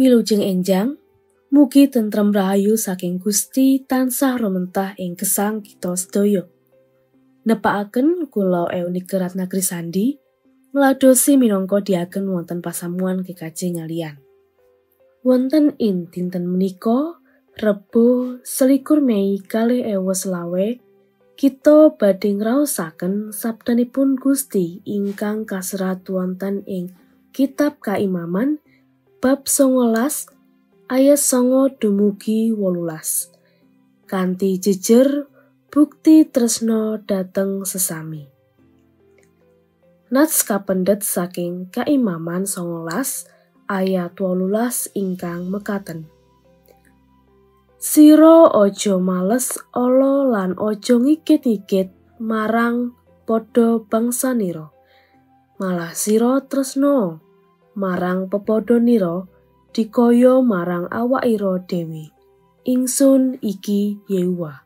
Wilujeng enjang, mugi tentrem rahayu saking Gusti tansah rumentah ing gesang kita sedaya. Nepakaken kula Eunike Ratna Krisandi ngladosi minangka diaken wonten pasamuan GKJ Ngaliyan. Wonten ing dinten menika Rebo 21 Mei 2025 kita badhe ngraosaken sabdanipun Gusti ingkang kaserat wonten ing Kitab Kaimaman bab 19 ayat 9 dumugi 18. Kanthi jejer bukti tresno dhateng sesami. Nats kapendhet saking Kaimaman 19 ayat 18 ingkang mekaten. Sira aja males ala lan aja ngikit-ngikit marang padha bangsanira. Malah sira tresno marang pepadhanira dikaya marang awakira dhewe. Ingsun iki Yehuwa.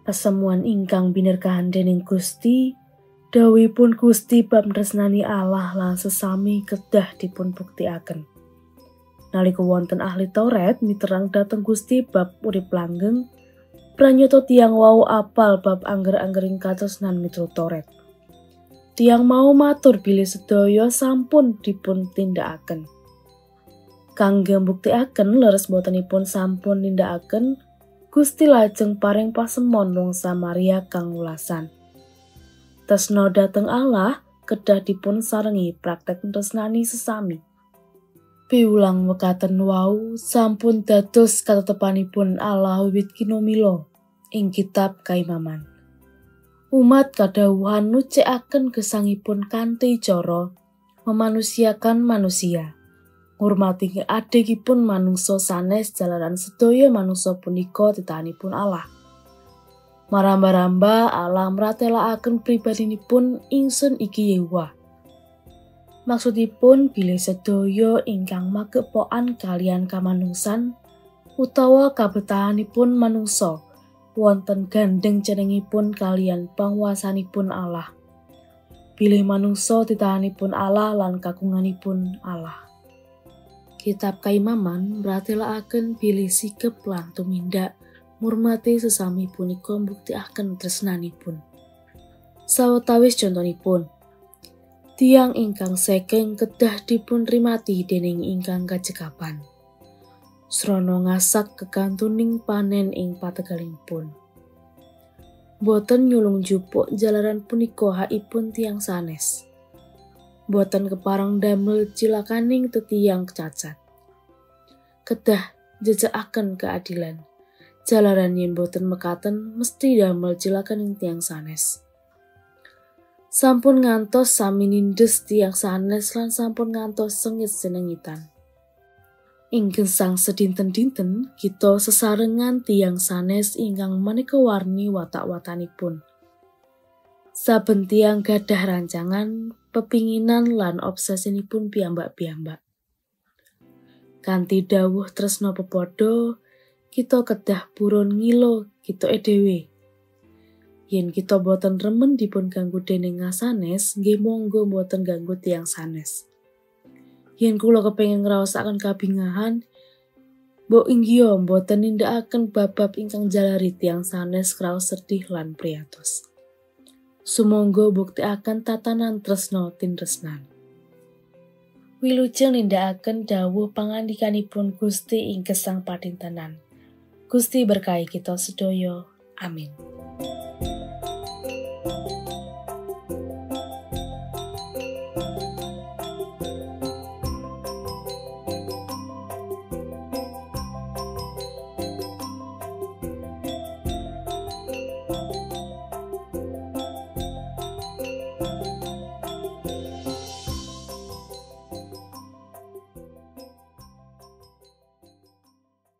Pasemuan ingkang binerkahan dening Gusti, dawuhipun Gusti bab tresnani Allah lan sesami kedah dipun buktikaken. Nalika wonten ahli Taurat miterang dhateng Gusti bab urip langgeng, pranyata tiyang wau apal bab angger-anggering katresnan miturut Taurat. Tiyang mau matur bilih sedaya sampun dipun tindakaken. Kangge mbuktikaken leres botenipun sampun nindakaken, Gusti lajeng paring pasemon wong Samaria kang welasan. Tresna dhateng Allah kedah dipun sarengi praktek tresnani sesami. Piwulang mekaten wau sampun dados katetepanipun Allah wiwit kinomilo ing kitab Kaimaman. Umat kadhawuhan nucekaken gesangipun kanthi cara memanusiakan manusia, ngurmati adegipun manungsa sanes jalaran sedaya manungsa punika titahanipun Allah. Maramba-ramba Allah mratelakaken pribadinipun ingsun iki Yehuwa. Maksudipun bilih sedaya ingkang magepokan kalian kamanungsan utawa kabetahanipun manungsa wonten gandheng cenengipun kalian panguwasanipun Allah. Bilih manungsa titahanipun Allah lan kagunganipun Allah. Kitab Kaimaman mratelakaken bilih sikep lan tumindak ngurmati sesami punika mbuktikaken tresnanipun. Sawetawis contonipun, tiyang ingkang sekeng kedah dipun rimati dening ingkang kacekapan. Srana ngasak kekantuning panen ing pategalipun. Boten nyulung jupuk jalaran punika hakipun tiyang sanes. Boten kepareng damel cilakaning tetiyang cacat. Kedah jejakaken keadilan. Jalaran yen boten mekaten mesti damel cilakaning tiyang sanes. Sampun ngantos sami nindes tiyang sanes lan sampun ngantos sengit senengitan. Ing gesang sedinten-dinten kita sesarengan tiyang sanes ingkang maneka warni watak-watanipun. Saben tiyang gadah rancangan, pepinginan lan obsesinipun piyambak-piyambak. Kanthi dawuh tresna pepadha, kita kedah purun ngilo kita dhewe. Yen kita boten remen dipun ganggu dening ngasanes, nggih monggo boten ganggu tiyang sanes. Yen kula kepengin ngraosaken kabingahan, mbok inggih boten nindakaken bab-bab ingkang jalari tiyang sanes kraos sedih lan priyatos. Sumangga buktikaken tatanan tresna tinresnan. Wilujeng nindakaken dawuh pangandikanipun Gusti ing gesang padintenan. Gusti berkahi kita sedaya. Amin.